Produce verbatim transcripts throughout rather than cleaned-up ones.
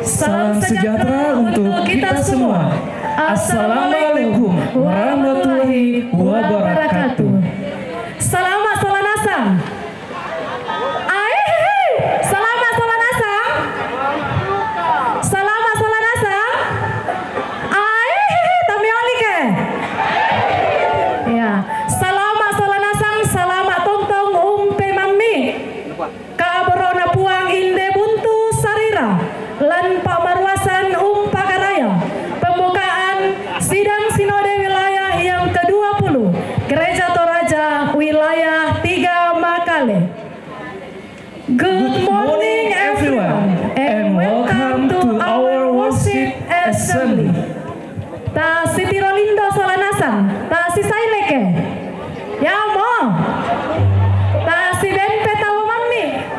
Salam sejahtera untuk kita semua. Assalamualaikum warahmatullahi wabarakatuh. Salama' Solanasang. Aihihi. Salama' Solanasang. Salama' Solanasang. Aihihi. Tamioli ke? Ya. Salama' Solanasang, salama' tontong umpe mammi'. Kaboro'na Puang inde buntu sarira lan pa'maruasan umpakaraya pembukaan sidang Sinode Wilayah yang kedua puluh Gereja Toraja Wilayah tiga Makale. Good morning, everyone, and welcome to our worship assembly. Ta sitiro lindo Solanasang, ta sisaile ke? Ya mo. Ta siben pe tau mammi'.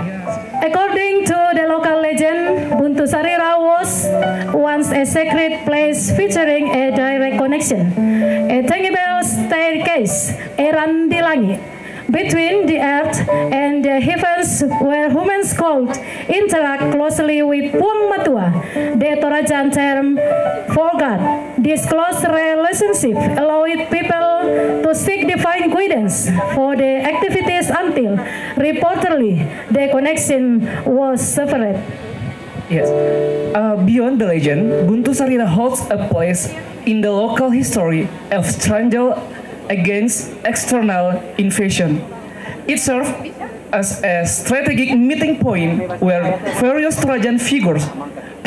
According to the local legend, Buntu Sarira was once a sacred place featuring a direct connection, a tangible staircase, a randi langi', between the earth and the heavens, where humans could interact closely with Puang Matua, the Torajan term for God. This close relationship allowed people to seek divine guidance for their activities until, reportedly, the connection was severed. Yes. Uh, beyond the legend, Buntu Sarira holds a place in the local history of struggle against external invasion. It serves as a strategic meeting point where various Torajan figures,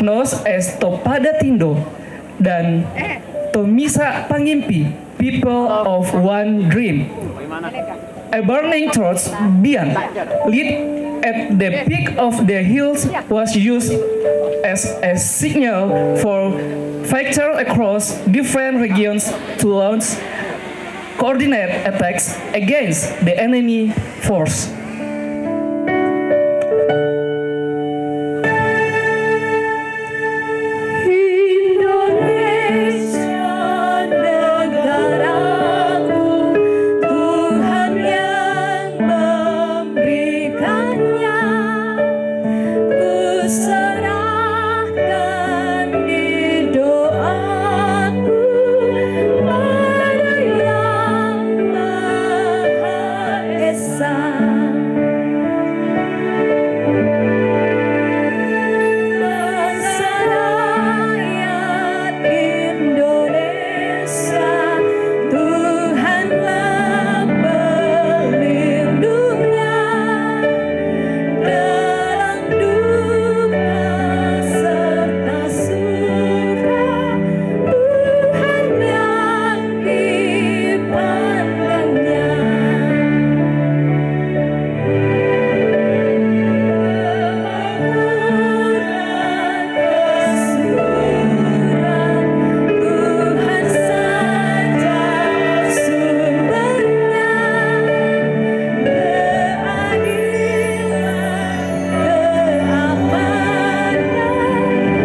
known as Topada Tindo dan Tomisa Pangimpi, people of one dream. A burning torch being lit at the peak of the hills was used as a signal for factor across different regions to launch coordinate attacks against the enemy force. Indonesia negaraku, Tuhan yang memberikannya. Ku serahkan di doaku pada Yang Maha Esa. Bangsa rakyat Indonesia, Tuhanlah pelindungnya. Dalam duka serta suka, Tuhan yang dipandangnya. Tuhan saja sumbernya, keadilan, keamanan,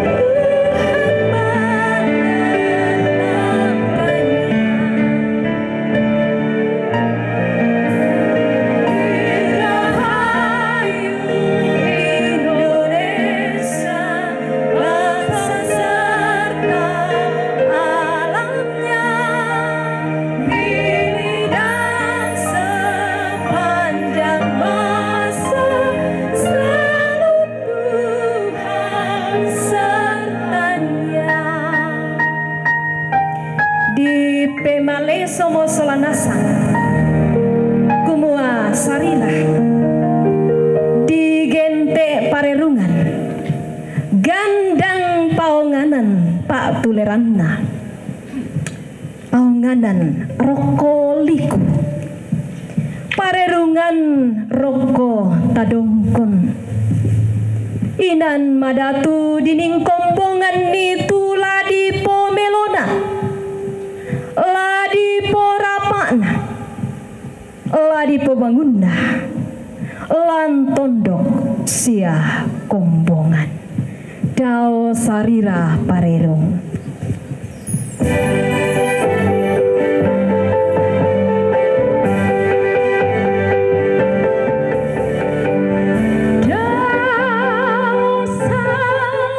Tuhan menetapkannya. Dirgahayu Indonesia, bangsa serta alamnya, kini dan sepanjang masa, selalu Tuhan sertanya. Dipemalesomo Solanasang, kumua sarila, digente' parerungan, gandang paonganan pa'tuleranna. Paonganan rokko liku, parerungan rokko tadongkon. Inan madatu dining kombonganni tu la dipomelona, la diporapa'na, la dipobangunna lan tondok sia kombongan. Dao sarira parerung. Dao sarira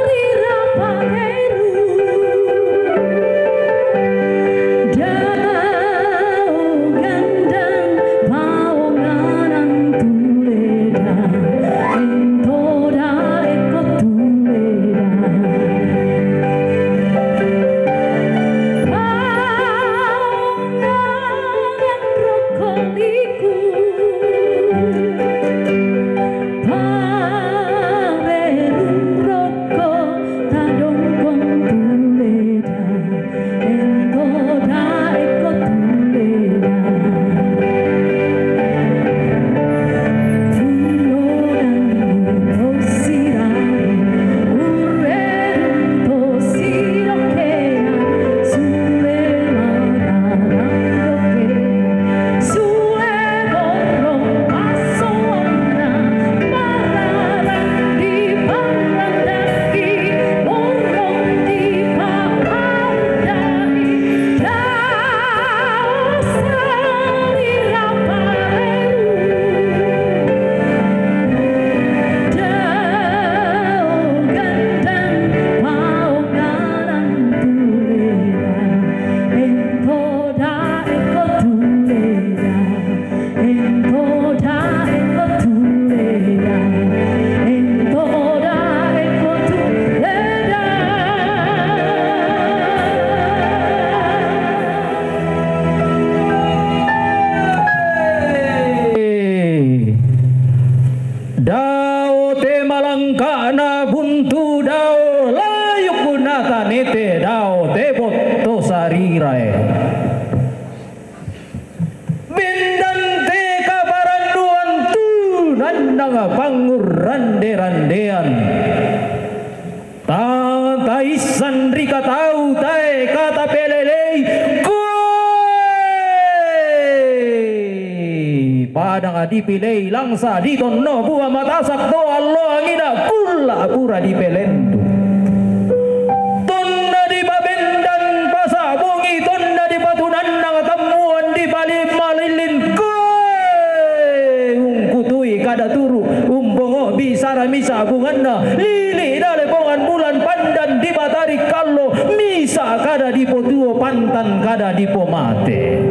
tanete dao te botto sarirae. Bendan te kaparannuan tu nannang pangurrande-randean. Ta taissan ri katau tae kata pelelei. Koe padang dipilei langsa ditonno bua matasak to allo angina kulla pura dipelentu. Tonna dipabendan pasa bongi, tonna dipatunannang tammuan dipali malillin. Koe ungkutui kada turu umbongo bisara misa bunganna lili na lepongan bulan pandan di matari kallo misa kada dipotuo pantan kada dipomate.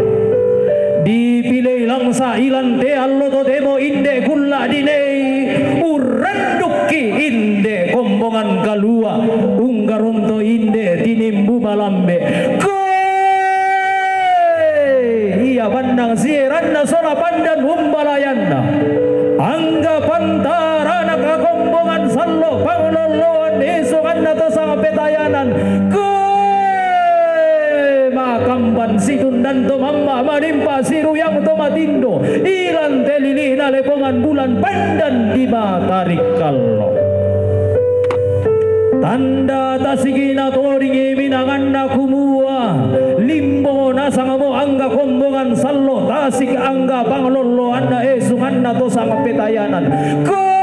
Dipilei langsa ilan te allo totemo inde kulla dinei urrandukki inde kombongan kalua unggaronto inde tinimbu malambe. Koe ia bannang sieranna sola pandan umbalayanna. Angga pantarana kakombongan sallo panglolloan esunganna to sangpetayanan. Koe makamban situndan to mamma manimpa siruyang to matindo. Ilan te lilina lepongan bulan pandan di matari kallo. Tanda tasikina todingi minanganna kumua limbo nasangmo angga kombongan sallo tasik angga panglolloanna esunganna to sangpetayanan. Koe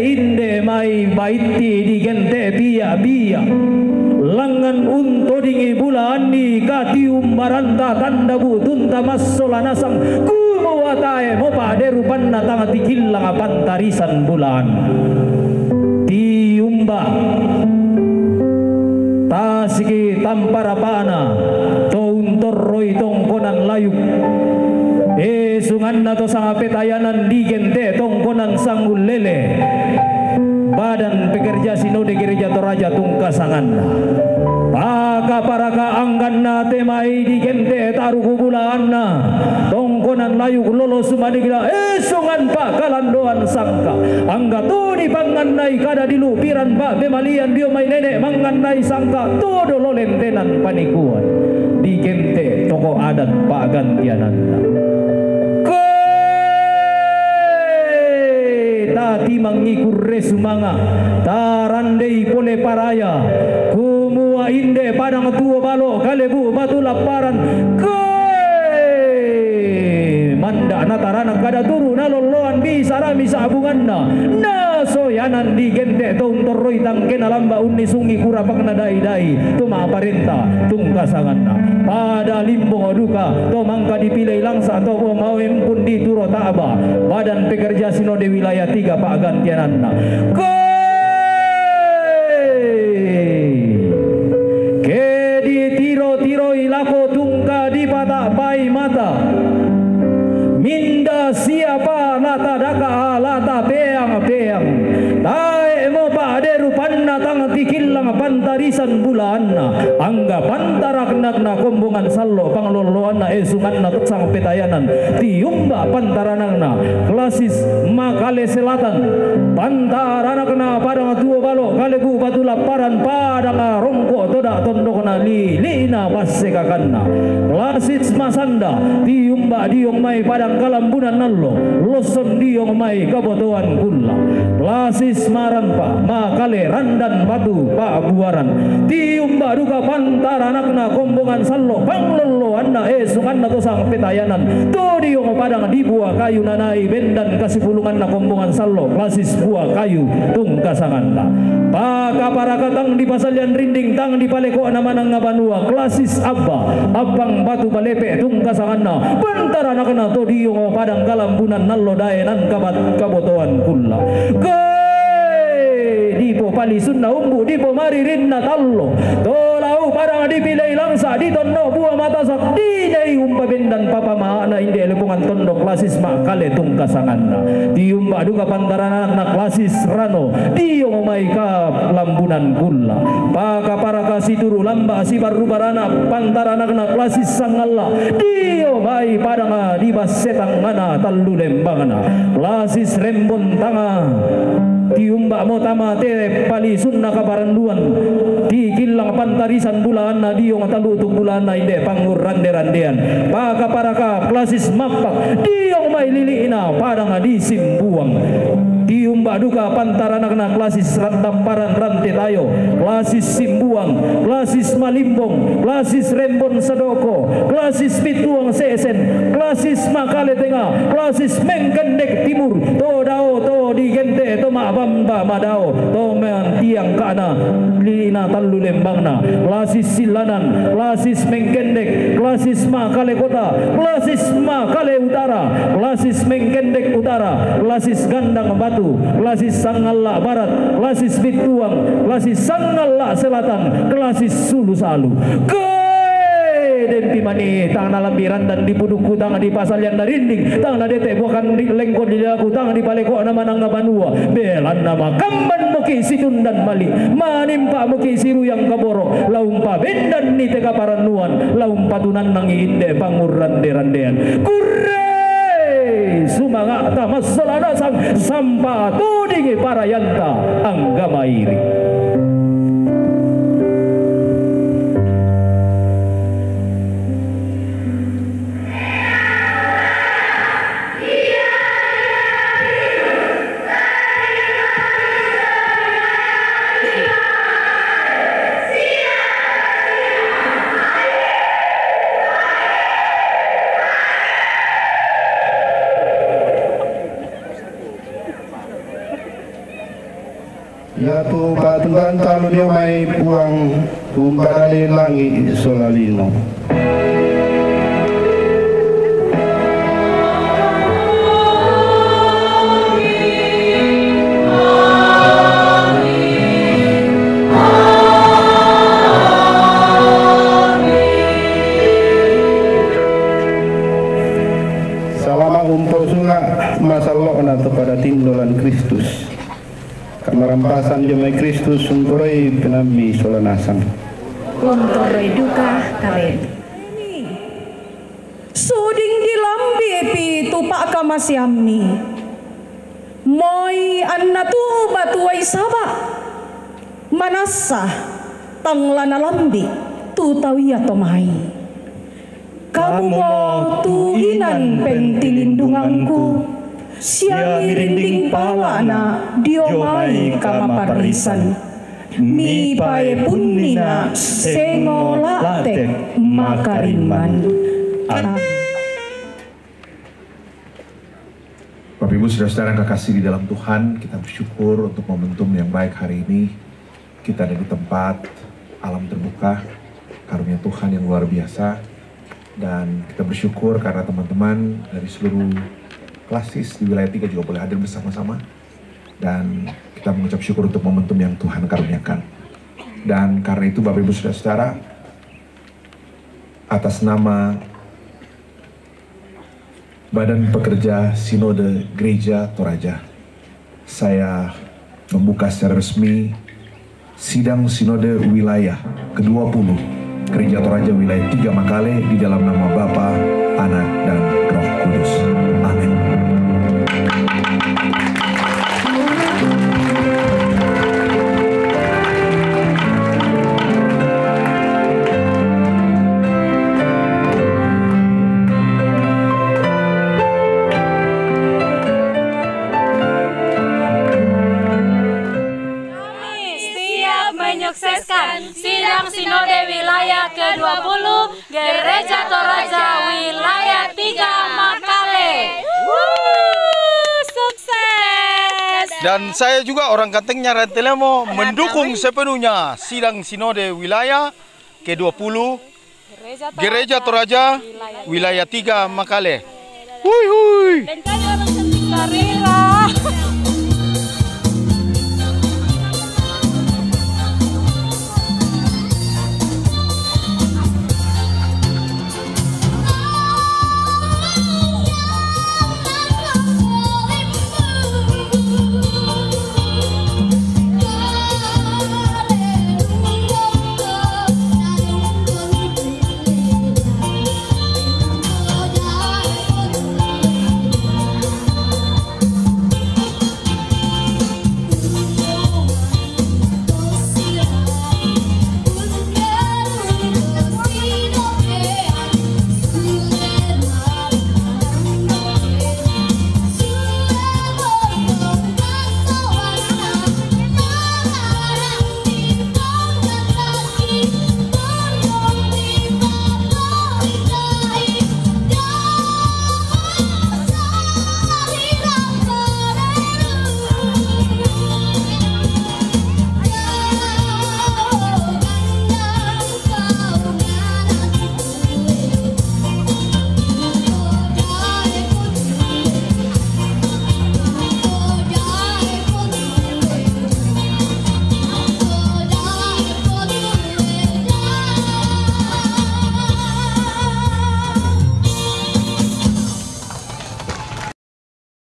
inde mai baitti digente pia-pia langngan untodingi bulaanni katiumbaranta tanda butunta massola nasang. Kumua tae mopa de rupanna tang tikillang pantarisan bulaan. Tiumba tasiki tamparapana to untorroi tongkonan layuk. Esunganna to sangpetayanan digente tongkonan sangullele. Badan Pekerja Sinode Gereja Toraja tungkasanganna. Pakaparaka angganna te mai digente taruku bulaanna. Tongkonan layuk lolo sumanigla esungan pakalandoan sangka. Angga tu dipangannai kada dilupiran pa'pemalian dio mai nene mangannai sangka tu dolo lentenan panikuan. Digente toko adat pa'gantiananna. Koe tatimangi kurre sumanga, tarandei pole paraya. Kumua inde padang tuo balo kalebu batu lapparan. Koe manda na taranak kada turu na lolloan bisara misa bunganna. Na soyanan digente to untorroi tangkena lamba unnisungi kurapakna dai-dai to ma'parenta tungkasanganna. Pada limbo duka to mangka dipilei langsa to bo mauempun di turo ta'ba. Badan Pekerja Sinode Wilayah tiga pa'gantiananna. Koe ke ditiro-tiroi lako tungka dipata'pai mata. Minda siapa lata daka lata peang-peang. Tae mopa de rupanna tang tikillang pantarisan bulaanna. Angga pantaranakna kombongan sallo panglolloanna esunganna to sangpetayanan. Tiumba pantaranakna klasis Makale Selatan. Pantaranakna padang tuo balo kalebu batu lapparan padang rongko toda tondokna lilina passekakanna. Klasis Masanda tiumba diong mai padang kalambunan allo, losson diong mai kabotoan kulla. Klasis Marampa makale randan batu pa'buaran. Tiumba duka pantaranakna kombongan sallo panglolloanna esunganna to sangpetayanan. To diong padang dibua kayu nanai bendan kasipulunganna kombongan sallo klasis bua kayu tungkasanganna. Pakaparaka tang dipasalian rinding tang dipaleko'na manang banua klasis abba appang batu palepe tungkasanganna. Pantaranakna to diong padang kalambunan allo daenan kabat kabotoan kulla. Koe dipo palisunna umbu dipo maririnna tallo. To Au padang dipilei langsa, ditonno bua matasak, dinai umpabendan papa maakna inde lepongan tondok, klasis makkale tungka sanganna. Tiumba duka pantaran anakna, klasis rano, dio mai ka lambunan kulla. Paka paraka situru lamba sibarru barana pantaranakna, klasis sangalla, dio mai padanga di basse tangngana tallu lembangna, klasis rembon tanga. Tiumba mo tama te palisunna kaparanduan, tikillang pantarisan bulaanna, diong talutuk bulaanna inde pangngurrande-randean. Paka paraka klasis mappak, diong mai lili'na padanga di Simbuang. Tiumba duka pantaranakna, klasis rattamparan rante tayo, klasis Simbuang, klasis Malimbong, klasis Rembon Sadoko, klasis Pittuang Sesen, klasis Makale Tenga, klasis Mengkendek Timur, to dao, to digente, to ma'bamba madao, to mantiang kana, lili'na tallu lembangna, klasis Sillanan, klasis Mengkendek, klasis Makale Kota, klasis Makale Utara, klasis Mengkendek Utara, klasis Gandang Batu, klasis Sangalla Barat, klasis Bittuang, klasis Sangalla Selatan, klasis Sulu Salu. Ke dempi mani, tang nalambi randan di pudukku, tang dipasalian na rinding, tang nadete buakan di lengko di daku, tang dipalekokna manang banua. Belanna makamban muki situndan mali, manimpa muki siruyang kaboro, la umpabendanni te kaparannuan, la umpatunannangi inde pangurrande-randean. Kurre! Sumanga'ta massola nasang, sampa tudingi parayanta angga mairi. Iatu pa'tungganta lu dio mai Puang, umpadali langi' sola lino. Salama' umposula' masallo'na to pada tindolan Kristus. Kamarampasan dio mai Kristus, untoroi penaammi sola nasang. Untoroi duka kalemi. Suding dilambi'pi tu pa'kamaseammi, moi anna tu'u batu uai saba', manassa tang la nalambi' tu tau iato mai. Kamumo tu inan pentilindungangku, sia mirinding pala'na dio mai kamaparrisan. Mipae punnina sengo la'tek makarimman. Amin. Bapak, Ibu, Saudara-saudara yang kekasih di dalam Tuhan, kita bersyukur untuk momentum yang baik hari ini. Kita ada di tempat alam terbuka, karunia Tuhan yang luar biasa. Dan kita bersyukur karena teman-teman dari seluruh klasis di wilayah tiga juga boleh hadir bersama-sama. Dan kita mengucap syukur untuk momentum yang Tuhan karuniakan. Dan karena itu, Bapak, Ibu, Saudara-saudara, atas nama Badan Pekerja Sinode Gereja Toraja, saya membuka secara resmi Sidang Sinode Wilayah kedua puluh Gereja Toraja Wilayah tiga Makale, di dalam nama Bapa, Anak, dan Roh Kudus. Amin. Kami siap menyukseskan Sidang Sinode Wilayah kedua puluh Gereja Toraja Wilayah tiga Makale. Wuh, sukses. Dan saya juga orang Kantengnya, Rantelemo, mendukung sepenuhnya Sidang Sinode Wilayah kedua puluh Gereja Toraja Wilayah tiga Makale. Hui, hui. Dan kami orang cantik Sari